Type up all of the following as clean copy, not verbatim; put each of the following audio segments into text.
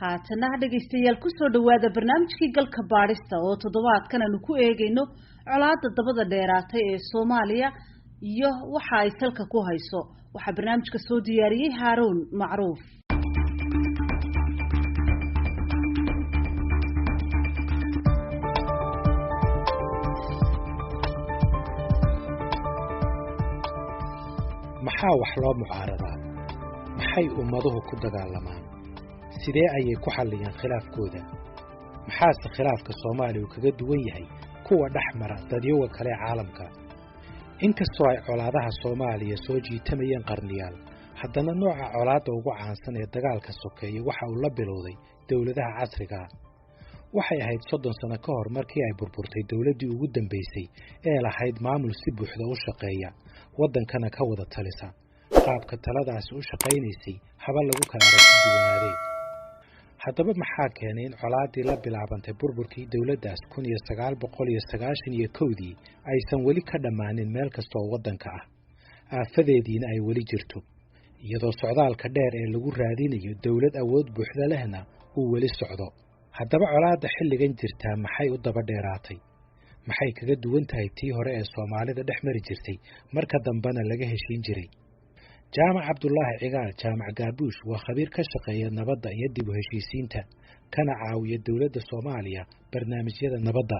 Haatana dhegaystayaal, kusoo dhawaada barnaamijkii Galka Baadhista oo toddobaadkan aanu ku eegayno colaada dabada dheeraatay ee Soomaaliya iyo waxa ay salka ku hayso. Waxaa barnaamijka soo diyaariyey Haaruun Macruuf. Maxaa wax loo mucaaradaa? Maxay ummaduhu ku dagaalamaan? Sidee ayay ku xalliyaan khilaafkooda? Maxaase khilaafka Soomaaliya uu kaga duwan yahay kuwa dhex mara dadyoga kale ee caalamka? Inkastoo ay colaadaha Soomaaliya soo jiitamayeen qarniyaal, haddana nooca colaadda ugu caansan ee dagaalka sokeeye waxa uu la bilowday dowladaha casrigaa. Waxay ahayd 30 sano ka hor markii ay burburtay dowladdii ugu dambaysay ee lahayd maamul si buuxda u shaqeeya, waddankana ka wada talisa. Qaabka taladaasi u shaqaynaysay haba lagu kala aragti duwanaadee. Haddaba maxaa keenay in colaaddii la bilaabantay burburkii dowladdaas 1991-dii aysan weli ka dhammaanin meel kasta oo waddanka ah, aafadeediina ay weli jirto, iyadoo socdaalka dheer ee lagu raadinayo dowlad awood buuxda lehna uu weli socdo? Haddaba colaadda xilligan jirtaa maxay u daba dheeraatay? Maxay kaga duwan tahay tii hore ee Soomaalida dhex mari jirtay, marka dambena laga heshiin jiray? Jaamac Cabdulaahi Cigaal, Jaamac Gaabuush, waa khabiir ka shaqeeya nabadda iyo dib u heshiisiinta, kana caawiya dowladda Soomaaliya barnaamijyada nabadda.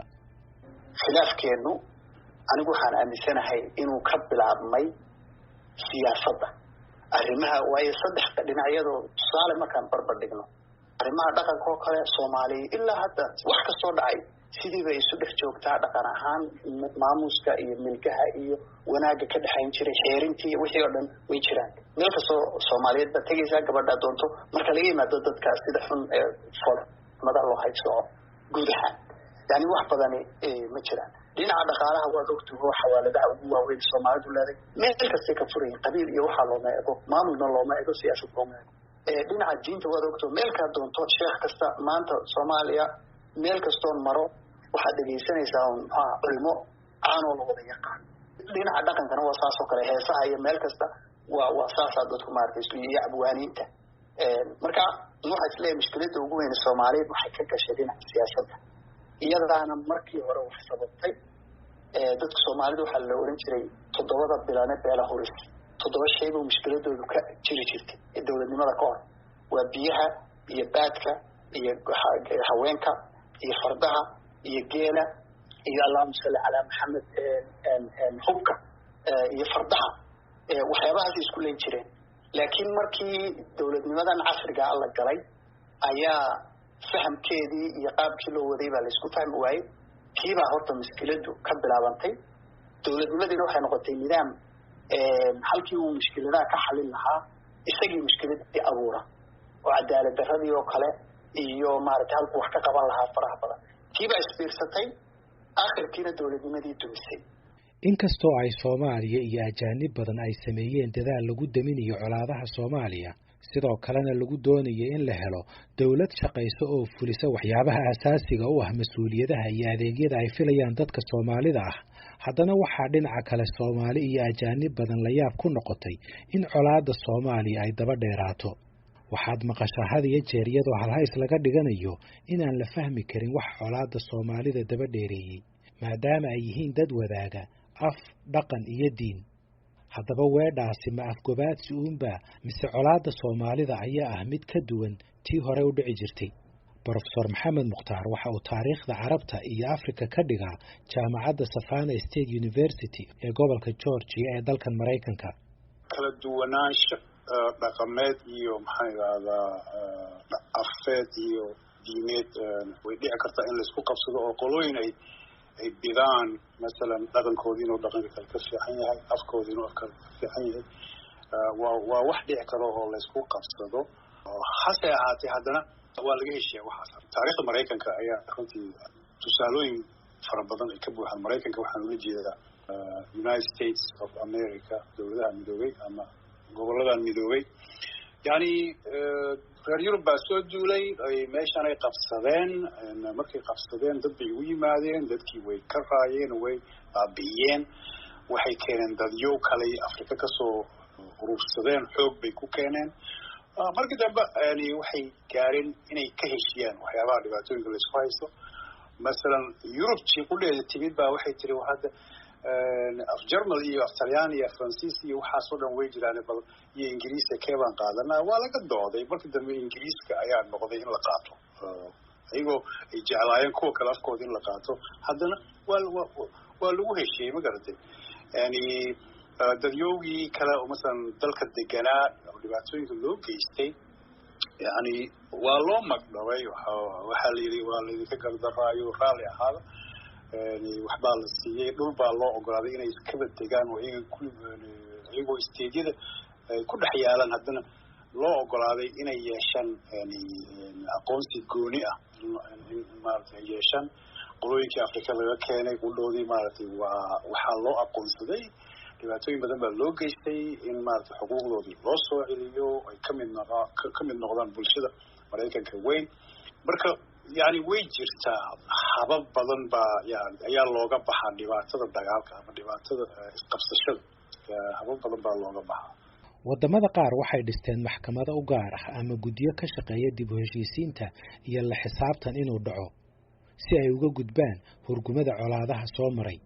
Khilaafkeennu anigu waxaan aaminsanahay inuu ka bilaabmay siyaasadda arrimaha, waayo saddex dhinacyadoo tusaale markaan barbar dhigno arrimaha dhaqanka oo kale, Soomaaliya ilaa hadda wax kastoo dhacay sidii bay isu dhex joogtaa dhaqan ahaan. Maamuska iyo milkaha iyo wanaagga ka dhexayn jiray, xeerintii, wixii oo dhan way jiraan. Meel kastoo Soomaaliyeed baad tegaysaa, gabadhaa doonto, marka laga yimaado dadka sida xun ee foolmada loo haybsooco, guud ahaan yani wax badani ma jiraan. Dhinaca dhaqaalaha waad ogtaho, xawaaladaha ugu waaweyn Soomaalidu leeday meel kastay ka furayin. Qabiil iyo waxaa looma ego, maamulna looma ego, siyaasad looma ego. Dhinaca diinta waad ogtaho, meel kaa doonto sheekh kasta maanta Soomaaliya meel kastoon maro waxaad dhegaysanaysaa un muxuaha culimo caanoo la wada yaqaan. Dhinaca dhaqankana waa saas oo kale, heesaha iyo meel kasta waa saasaa dadku maaragtay isku iyo abwaaniinta. Marka waxaa isleeyahay mushkiladda ugu weyn Soomaaliyeed waxay ka gashay dhinaca siyaasadda, iyadaana markii hore wax sababtay. Dadka Soomaalida waxaa la oran jiray toddobada bilane beela huris. Toddoba shay buu mushkiladoodu ka jiri jirtay ee dowladnimada ka hor: waa biyaha iyo baadka iyo haweenka iyo fardaha iyo geela iyo, allahuma salli calaa Maxamed, hubka iyo fardaha. Waxyaabahaasay isku leyn jireen. Laakiin markii dowladnimadan casrigaa la galay ayaa fahamkeedii iyo qaabkii loo waday baa laisku fahmi waayey. Kiibaa horta mushkiladu ka bilaabantay. Dowladnimadiina waxay noqotay nidaam halkii uu mushkiladaha ka xalin lahaa isagii mushkiladii abuura, oo cadaalad darradii oo kale iyo maaragtay halkuu wax ka qaban lahaa faraha badan. Kiibaa isbiirsatay, akhirkiina dowladnimadii dumisay. Inkastoo ay Soomaaliya iyo ajaanib badan ay sameeyeen dadaal lagu daminayo colaadaha Soomaaliya, sidoo kalena lagu doonayo in la helo dowlad shaqaysa oo fulisa waxyaabaha aasaasiga u ah mas-uuliyadaha iyo adeegyada ay filayaan dadka Soomaalida ah, haddana waxaa dhinaca kale Soomaali iyo ajaanib badan la yaab ku noqotay in colaadda Soomaaliya ay daba dheeraato. Waxaad maqashaa had iyo jeer iyadoo halhays laga dhiganayo inaan la fahmi karin waxa colaadda Soomaalida daba dheereeyey, maadaama ay yihiin dad wadaaga af, dhaqan iyo diin. Haddaba weedhaasi ma afgobaadsi uunba, mise colaadda Soomaalida ayaa ah mid ka duwan tii hore u dhici jirtay? Brofesor Maxamed Mukhtaar waxa uu taariikhda Carabta iyo Afrika ka dhigaa jaamacadda Savannah State University ee gobolka Georgia ee dalkan Maraykanka. Kala duwanaansho dhaqameed iyo, maxaan idhahdaa, afeed iyo diimeed way dhici kartaa in laisku qabsado, oo qolooyin ay bidaan masalan dhaqankoodi inuu dhaqanka kale ka fiican yahay, afkoodi inuu afka ka fiican yahay. Waa wax dhici karo oo laysku qabsado. Hase ahaatee haddana waa laga heshiya waxaas. Taariikhda Maraykanka ayaa runtii tusaalooyin fara badan ay ka buuxaan. Maraykanka waxaan ula jeedaa United States of America, dowladaha midoobay ama goboladan midoobay. Yani reer Yurub baa soo duulay, meeshan ay qabsadeen. Markay qabsadeen dad bay ugu yimaadeen, dadkii way ka raayeen, way baabi'iyeen. Waxay keeneen dadyo kaley Afrika kasoo urursadeen, xoog bay ku keeneen. Markii dambe yani waxay gaareen inay ka heshiyaan waxyaabaha dhibaatooyinka laisku haysto. Masalan Yurub jiiqudheeda timid baa waxay tiri hadda af Jermal iyo af Talyaani iyo af Faransiis iyo waxaasoo dhan way jiraan, bal iyo Ingiriiska kee baan qaadanaa? Waa laga dooday. Markii dambe Ingiriiska ayaa noqday in la qaato, iyagoo ay jeclaayeen kuwa kale afkooda in la qaato, haddana waa lagu heshiiyey, ma garatay? Yani dadyoogii kale oo masalan dalka deganaa oo dhibaatooyinka loo geystay, yani waa loo magdhabay. Waxaa la yidhi waa laydinka gardaraayo, raalli ahaada. Waxbaa la siiyey, dhul baa loo ogolaaday inay kaba degaan oo iyaga iyagoo isteedyada ay ku dhex yaalaan, haddana loo ogolaaday inay yeeshaan yani aqoonsi gooni ah in maaragtay ay yeeshaan. Qolooyinkii Afrika laga keenay qudhoodii maaragtay waa waxaa loo aqoonsaday, dhibaatooyin badan baa loo geystay, in maaragtay xuquuqdoodii loo soo celiyo, ay kamid noq ka mid noqdaan bulshada Maraykanka weyn. Marka yani way jirtaa, habab badan baa yani ayaa looga baxaa dhibaatada dagaalka ama dhibaatada isqabsashada, habab badan baa looga baxaa. Waddamada qaar waxay dhisteen maxkamado u gaar ah ama guddiyo ka shaqeeya dib u heshiisiinta iyo la xisaabtan inuu dhaco si ay uga gudbaan hurgumada colaadaha soo maray.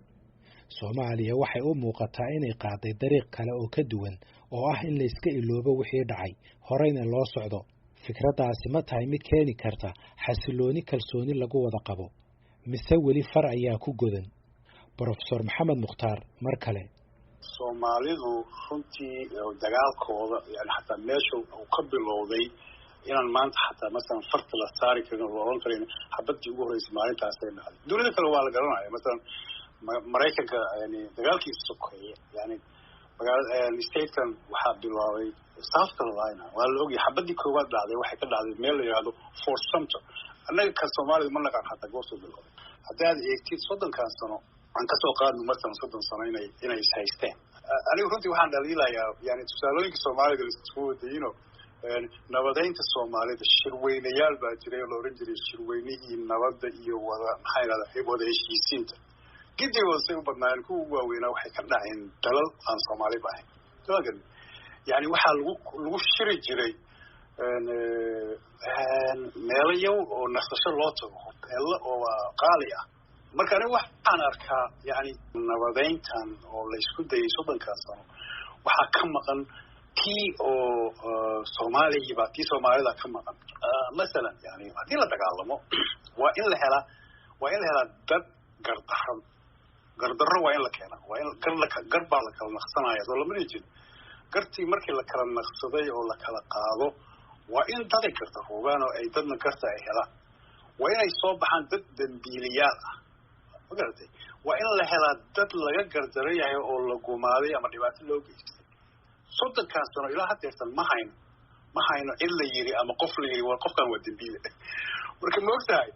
Soomaaliya waxay u muuqataa inay qaaday dariiq kale oo ka duwan, oo ah in layska iloobo wixii dhacay, horeyna loo socdo. Fikraddaasi ma tahay mid keeni karta xasilooni kalsooni lagu wada qabo, mise weli far ayaa ku godan? Brofesor Maxamed Mukhtaar mar kale. Soomaalidu runtii dagaalkooda yani xataa meesha uu ka bilowday inaan maanta xataa masalan farta la saari karin oo la oran karin xabadii ugu horreysay maalintaasay dhacday. Dunida kale waa la garanaya, masalan Maraykanka yani dagaalkiisa sokeeye, yani magaalada statekan waxaa bilaabay South Carolina, waa la ogyahay. Xabadii koowaad dhacday waxay ka dhacday meel la yidhahdo Fort Sumter. Annaga kan Soomaalida ma naqaan xataa goortuu bilowday. Haddaad eegtid 30kan sano aan kasoo qaadno, masalan 30 sano inay is haysteen, anigu runtii waxaan dhaliilayaa yani tusaalooyinka Soomaalida laisku wadayino nabadeynta Soomaalida. Shirweynayaal baa jiray oo la oran jiray shirweynihii nabadda iyo wada maxaa yidhahda wada heshiisiinta. Gidigooda say u badnaayeen kuwa ugu waaweynaa waxay ka dhaceen dalal aan Soomaaliba ahayn. Somagan yani waxaa lagu shiri jiray meelo yow oo nasasho loo tago, hoteello oo qaali ah. Marka anigu waxaan arkaa yani nabadeyntan oo la isku dayay 30kaa sano waxaa ka maqan tii oo Soomaaliyiba, tii Soomaalida ka maqan. Masalan yani haddii la dagaalamo waa in la helaa dad gardaran, gardarro waa in la keenaa, waa in gar la gar baa la kala naqsanaya, soo lama dhihi jiro? Gartii markii la kala naqsaday oo la kala qaado, waa in daday gardaroobaan oo ay dadna garta ay helaan. Waa inay soo baxaan dad dambiiliyaal ah, ma garatay? Waa in la helaa dad laga gardaran yahay oo la gumaaday ama dhibaato loo geystay. 30kan sano ilaa haddeertan ma hayno cid la yiri ama qof la yiri war qofkan waa dambiile. Marka ma og tahay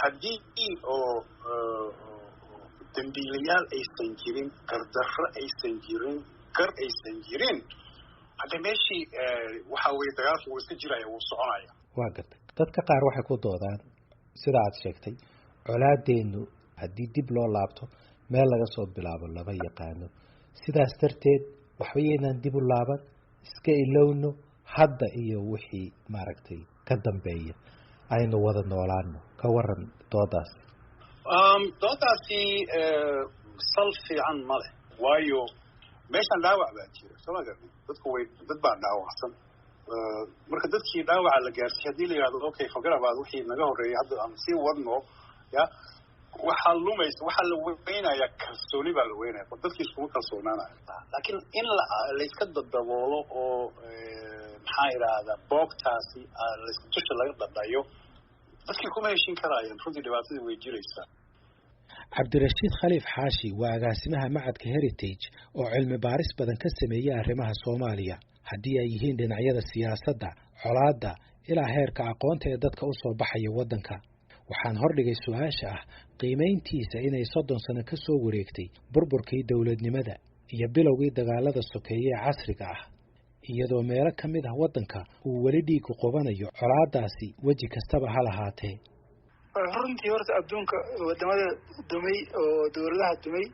haddii oo dambiilayaal aysan jirin, gardarro aysan jirin, gar aysan jirin, hadda meeshii waxa weye dagaalka wuu iska jiraya, wuu soconaya. Waa gartay. Dadka qaar waxay ku doodaan, sida aad sheegtay, colaadeennu haddii dib loo laabto meel laga soo bilaabo lama yaqaano, sidaas darteed waxba yaynaan dib u laaban, iska ilowno hadda iyo wixii maaragtay ka dambeeya, aynu wada noolaano. Ka waran doodaas? Doodaasi sal fiican ma leh, waayo meeshan dhaawac baa jira, soo ma garni? Dadku way dad baa dhaawacsan. Marka dadkii dhaawaca la gaarsiiy haddii la yihahdo okay, forget about wixii naga horreeyay, hadda aan sii wadno, ya waxaa lumaysa, waxaa la weynayaa kalsooni baa la weynaya, dadkii iskuma kalsoonaanaya. Laakiin in la layska dadaboolo oo maxaa idhaahdaa boogtaasi layska dusha laga dhadhayo, dadkii kuma heshin karaayaan runtii, dhibaatadii way jiraysaa. Cabdirashiid Khaliif Xaashi waa agaasimaha macadka Heritage oo cilmi baaris badan ka sameeyey arrimaha Soomaaliya, haddii ay yihiin dhinacyada siyaasadda, colaadda, ilaa heerka aqoonta ee dadka u soo baxaya waddanka. Waxaan hordhigay su-aasha ah qiimayntiisa inay 30 sano ka soo wareegtay burburkii dowladnimada iyo bilowgii dagaalada sokeeye ee casriga ah, iyadoo meelo ka mid ah waddanka uu weli dhiigu qubanayo colaaddaasi weji kastaba ha lahaatee. Runtii horta adduunka wadamada dumay oo dowladaha dumay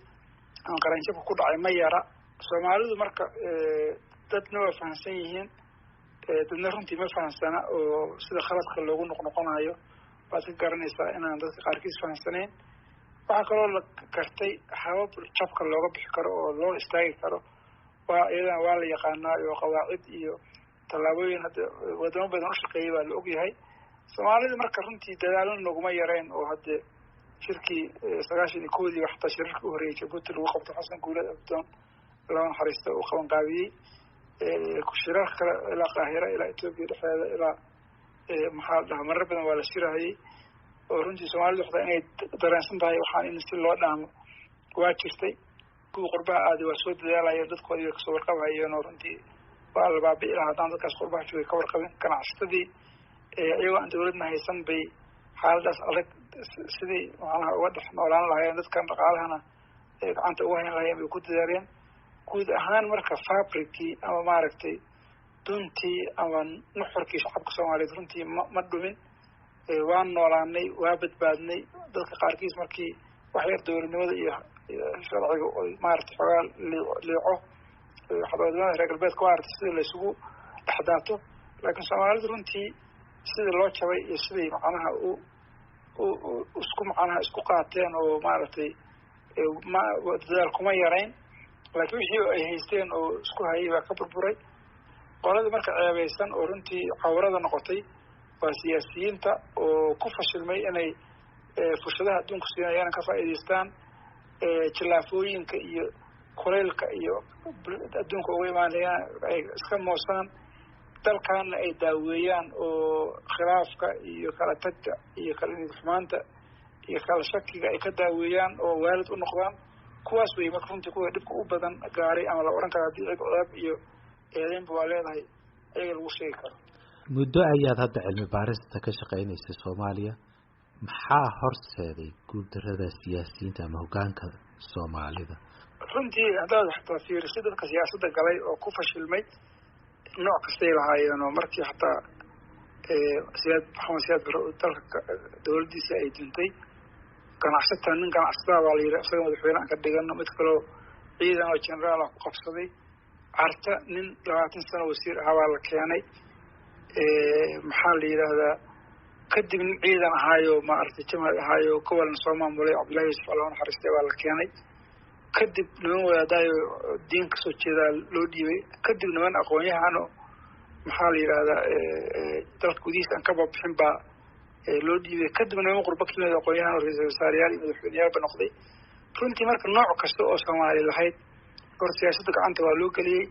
ama qaranjabka ku dhacay ma yara. Soomaalidu marka dadna waa fahamsan yihiin. Dadna runtii ma fahamsana oo sida khaladka loogu noqnoqonayo baad ka garanaysaa inaan dadka qaarkiis fahamsanayn. Waxaa kaloo la gartay habab jabka looga bixi karo oo loo istaagi karo, waa iyadana waa la yaqaanaa oo qawaacid iyo tallaabooyin hadda wadamo badan u shaqeeyay baa la ogyahay. Soomaalida marka runtii dadaalna noguma yareen oo haddee shirkii 91-dii xataa shirarka u horreeyay Jabuuti lagu qabto, Xasan Guuleed Abdoon laba naxariista uu qabanqaabiyey, shirar kale ilaa Qaahira, ilaa Etoobiya dhexdeeda, ilaa maxaa la dhahaa, marar badan waa la shirahayay oo runtii Soomaalidu xataa inay dareensan tahay waxaan in si loo dhaamo waa jirtay. Kuwii qurbaha aaday waa soo dadaalayeen, dadkoodii way kasoo warqabhayeen oo runtii waa la baabi'i lahaa haddaan dadkaas qurbaha joogay ka warqabin. Ganacsatadii iyagoo aan dawladna haysan bay xaaladaas adag sidii macnaha uga dhex noolaan lahaayeen, dadkan dhaqaalahana gacanta uga hayn lahayeen bay ku dadaaleen. Guud ahaan marka fabricii ama maaragtay duntii ama nuxurkii shacabka Soomaaliyeed runtii ma dhumin, waa noolaanay, waa badbaadnay. Dadka qaarkiis markii wax yar dowladnimada iyo sharciga oy maaragtay xoogaa liico wadamada reer galbeedka maaragtay sida laysugu dhexdaato, laakiin Soomaalidu runtii sidii loo jabay iyo siday macnaha u isku macnaha isku qaateen oo maaragtay dadaal kuma yarayn, laakiin wixii ay haysteen oo isku hayay baa ka burburay. Qolada marka ceebeysan oo runtii cawrada noqotay waa siyaasiyiinta oo ku fashilmay inay fursadaha adduunku siinayaan ka faa'iidaystaan, jillaafooyinka iyo kulaylka iyo adduunka uga imaanayaan ay iska moosaan, dalkaana ay daaweeyaan oo khilaafka iyo kala tagga iyo kala nidxumaanta iyo kala shakiga ay ka daaweeyaan oo waalid u noqdaan. Kuwaas wey marka runtii kuwa dhibka u badan gaaray ama la odhan karo haddii cid ceeb iyo eedeynba waa leedahay ayaga lagu sheegi karo. Muddo ayaad hadda cilmi baarista ka shaqeynaysay Soomaaliya, maxaa horseeday guuldarrada siyaasiyiinta ama hoggaanka Soomaalida? Runtii haddaad xataa fiiriso dadka siyaasadda galay oo ku fashilmay nooc kastay lahaayeen oo markii xataa Siyaad Maxamed Siyaad Barre dalka dowladdiisa ay duntay, ganacsata nin ganacsataa baa la yidhi isaga madaxweyne aan ka dhigano, mid kaloo ciidan oo generaal ah ku qabsaday, Carta nin 20 sano wasiir ahaa baa la keenay, maxaa la yidhaahdaa, kadib nin ciidan ahaayo maaragtay jamaal ahaayo gobolna soo maamulay Cabdullahi Yuusuf Allah naxariistay baa la keenay, kadib niman wadaadaayo diin kasoo jeedaa loo dhiibay, kadib niman aqoon-yahano maxaa la yidhaahdaa dalka gudihiisa aan ka babixin baa loo dhiibay, kadib niman qurbo ka yimid aqoon-yahano ra-iisul wasaareyaal iyo madaxweyneyaalba noqday. Runtii marka nooc kasta oo Soomaali lahayd hor siyaasadda gacanta waa loo geliyey,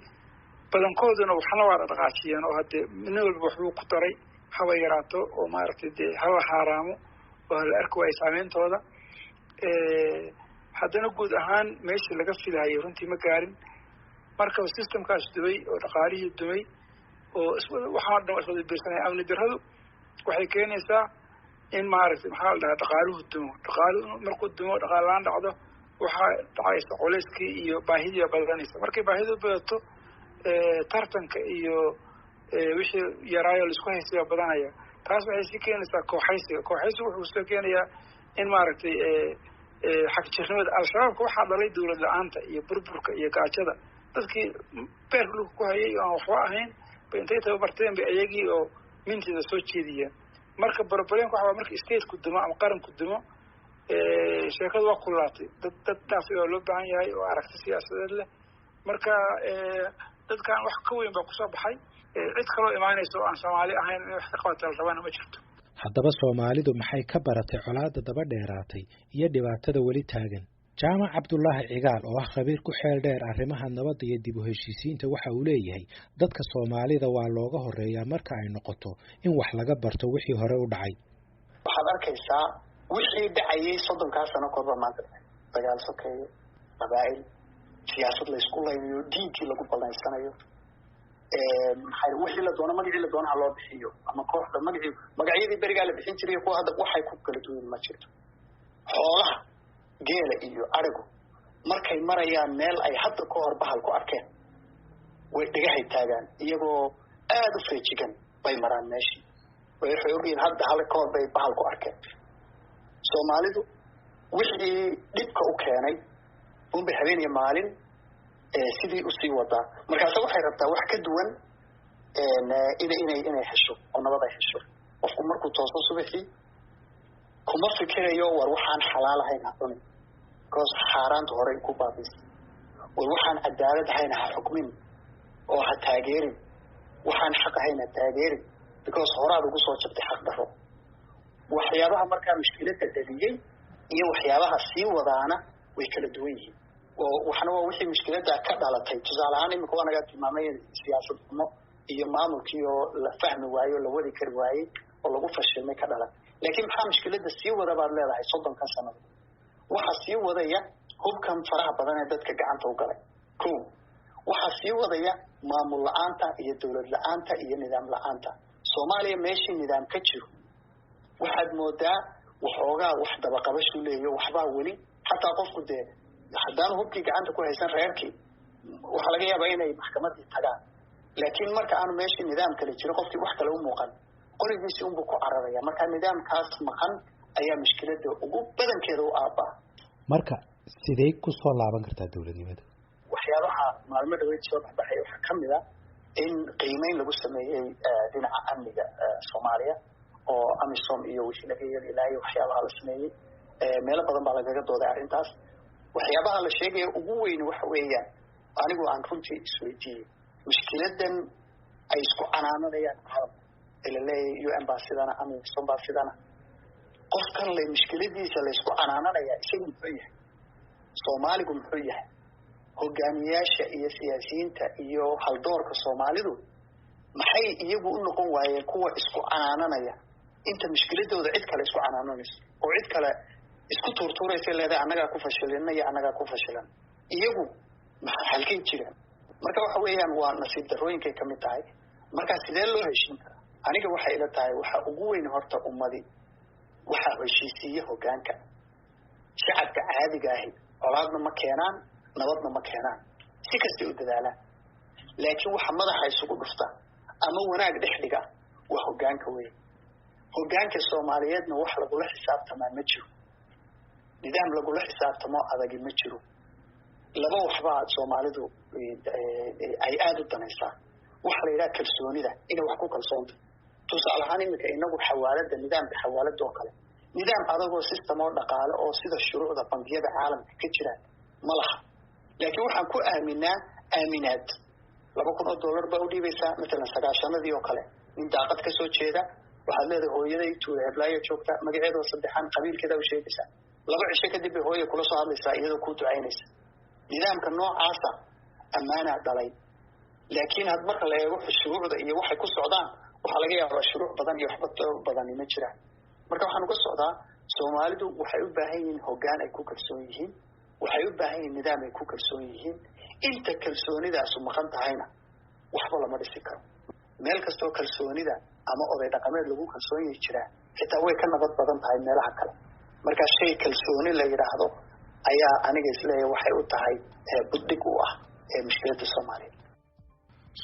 badankooduna waxna waa dhaqaajiyeen oo haddee nin walba waxbuu ku daray, haba yaraato oo maaragtay dee hala xaaraamo oo hala arki waayo saameyntooda. Haddana guud ahaan meeshii laga filahayay runtii ma gaarin. Marka systemkaas dumay oo dhaqaalihii dumay oo waxaa dhan iswada biirsanaya, amni darradu waxay keenaysaa in maaragtay maxaa la dhahaa dhaqaaluhu dumo, dhaqaaluhu markuu dumo dhaqaale la-aan dhacdo waxaa dhacaysa culayskii iyo baahidii baa badanaysa. Markay baahidu badato tartanka iyo wixii yaraayo laisku haystay baa badanaya, taas waxay sii keenaysaa kooxaysiga. Kooxaysiga wuxuu soo keenayaa in maaragtay xagjirnimada al-shabaabka waxaa dhalay dowlad la-aanta iyo burburka iyo gaajada. Dadkii beerka dhulka ku hayay oo aan waxba ahayn bay intay tababarteen bay ayagii oo minteeda soo jeediyeen. Marka barbareenka waxa waa marka stateku dumo ama qaranku dumo, sheekadu waa kulaatay, dad dhaafay waa loo baahan yahay oo aragti siyaasadeed leh. Marka dadkan wax ka weyn baa kusoo baxay, cid kaloo imaanaysa oo aan Soomaali ahayn inay wax ka qabata la rabana ma jirto. Haddaba Soomaalidu maxay ka baratay colaadda daba dheeraatay iyo dhibaatada weli taagan? Jaamac Cabdulaahi Cigaal oo ah khabiir ku xeel dheer arrimaha nabadda iyo dib u heshiisiinta waxa uu leeyahay dadka Soomaalida waa looga horreeyaa marka ay noqoto in wax laga barto wixii hore u dhacay. Waxaad arkaysaa wixii dhacayay 30-kaa sano korba maanta dagaal sokeeye, qabaa'il, siyaasad laysku laynayo, diinkii lagu balaysanayo, maxaa wixii la doono magacii la doono ha loo bixiyo ama kooxda magacii magacyadii berigaa la bixin jiray kuwa hadda waxay ku kala duwan ma jirto. Xoolaha geela iyo arigu markay marayaan meel ay hadda ka hor bahal ku arkeen way dhagahay taagaan, iyagoo aada u feejigan bay maraan meeshii, waxay ogyihiin hadda hal ka hor bay bahal ku arkeen. Soomaalidu wixii dhibka u keenay unbay habeen iyo maalin sidii usii wadaa. Markaase waxay rabtaa wax ka duwan Inay hesho oo nabad ay hesho. Qofku markuu tooso subaxii kuma fikirayo war waxaan xalaal ahayn ha cunin, because xaaraanta horey ku baabiisa, war waxaan cadaalad ahayn ha xukmin oo ha taageerin, waxaan xaq ahayn ha taageerin, because horaad ugu soo jabtay xaq daro. Waxyaabaha markaa mushkiladda dhaliyey iyo waxyaabaha sii wadaana way kala duwan yihiin, oo waxna waa wixii mushkiladda ka dhalatay. Tusaale ahaan imika waa nagaa tilmaamay siyaasad xumo iyo maamulkii oo la fahmi waaye oo la wadi kari waayey oo lagu fashilmay ka dhalatay. Laakiin maxaa mushkiladda sii wada baad leedahay 30-kan sannadood? Waxaa sii wadaya hubkan faraha badan ee dadka gacanta u galay. Ko waxaa sii wadaya maamul la-aanta iyo dowlad la-aanta iyo nidaam la-aanta. Soomaaliya meeshii nidaam ka jiro waxaad moodaa waxoogaa wax dabaqabashuu leeyahy, waxbaa weli xataa qofku dee haddaanu hubkii gacanta ku haysan reerkii waxaa laga yaabaa inay maxkamadii tagaan. Laakiin marka aanu meeshii nidaam kale jiro, qofkii wax kale u muuqan, qorigiisii unbuu ku cararaya. Marka nidaamkaas maqan ayaa mushkiladda ugu badankeeda u aabaa. Marka sidee kusoo laaban kartaa dowladnimada? Waxyaabaha maalmo dhaweyd soo baxbaxay waxaa kamid a in qiimeyn lagu sameeyey dhinaca amniga Soomaaliya oo AMISOM iyo wixii laga yeeli lahay. Waxyaabaha la sameeyey meelo badan baa lagaga dooday arrintaas. Waxyaabaha la sheegaya ugu weyn waxa weeyaan, anigu aan runtii isweydiiyey, mushkiladan ay isku canaananayaan caalamka ee la leeyahay UN baa sidana, AMISOM baa sidana, qofkan la mushkiladiisa laysku canaananaya isagu muxuu yahay? Soomaaligu muxuu yahay? Hogaamiyaasha iyo siyaasiyiinta iyo haldoorka Soomaalidu maxay iyagu u noqon waayeen kuwa isku canaananaya inta mushkiladooda cid kale isku canaananayso oo cid kale isku tuurtuuraysa, leedahay annagaa ku fashilina iyo annagaa ku fashilan? Iyagu maxaa halkay jiraan? Marka waxa weeyaan waa nasiib darrooyinkay kamid tahay. Marka sidee loo heshiin karaa? Aniga waxay ila tahay waxa ugu weyn horta ummadi waxaa heshiisiiya hogaanka. Shacabka caadiga ahi colaadna ma keenaan, nabadna ma keenaan, si kastay u dadaalaan, laakiin waxa madaxa isugu dhufta ama wanaag dhex dhiga waa hogaanka weyn. Hogaanka Soomaaliyeedna wax lagula xisaabtamaa ma jiro, nidaam lagula xisaabtamo adagi ma jiro. Laba waxbaa Soomaalidu ay aada u danaysaa. Waxa la yidhaha kalsoonida, inay wax ku kalsoonta. Tusaale ahaan iminka inagu xawaalada, nidaamka xawaalada oo kale, nidaam adagoo system oo dhaqaale oo sida shuruucda bangiyada caalamka ka jiraan ma laha, laakiin waxaan ku aaminaa aaminaad. $2,000 baa udhiibaysaa matalan 90-adii oo kale nin daaqad kasoo jeeda, waxaad leedahay hooyaday tuula heblaayo joogta, magaceedoo saddexaan, qabiilkeeda u sheegaysaa. 2 cisho kadib bay hooya kula soo hadlaysaa iyadoo kuu ducaynaysa. Nidaamka noocaasa ammaanaa dhalay. Laakiin had marka la eego shuruucda iyo waxay ku socdaan, waxaa laga yaabaa shuruuc badan iyo waxba badani ma jiraan. Marka waxaan uga socdaa, Soomaalidu waxay u baahan yihiin hoggaan ay ku kalsoon yihiin, waxay u baahan yihiin nidaam ay ku kalsoon yihiin. Inta kalsoonidaasu maqan tahayna waxba lama dhisi karo. Meel kastoo kalsoonida ama oday dhaqameed lagu kalsoon yihi jiraa xitaa way ka nabad badan tahay meelaha kale. Marka shay kalsooni la yidhaahdo ayaa aniga isleeyahay waxay u tahay buddhig u ah mushkiladda Soomaaliya.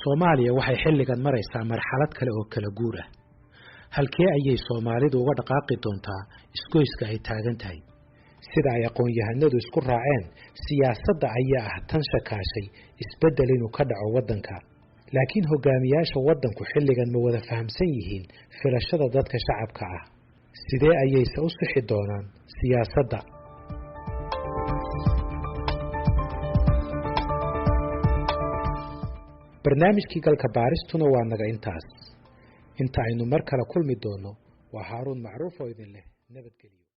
Soomaaliya waxay xilligan maraysaa marxalad kale oo kala guur ah. Halkee ayay Soomaalidu uga dhaqaaqi doontaa isgoyska ay taagan tahay? Sida ay aqoon-yahanadu isku raaceen, siyaasadda ayaa ah tan shakaashay isbeddel inuu ka dhaco waddanka. Laakiin hogaamiyaasha waddanku xilligan ma wada fahamsan yihiin filashada dadka shacabka ah? Sidee ayayse u sixi doonaan siyaasadda? Barnaamijkii Galka Baaristuna waa naga intaas. Inta aynu mar kale kulmi doono, waa Haaruun Macruuf oo idin leh nabadgelyo.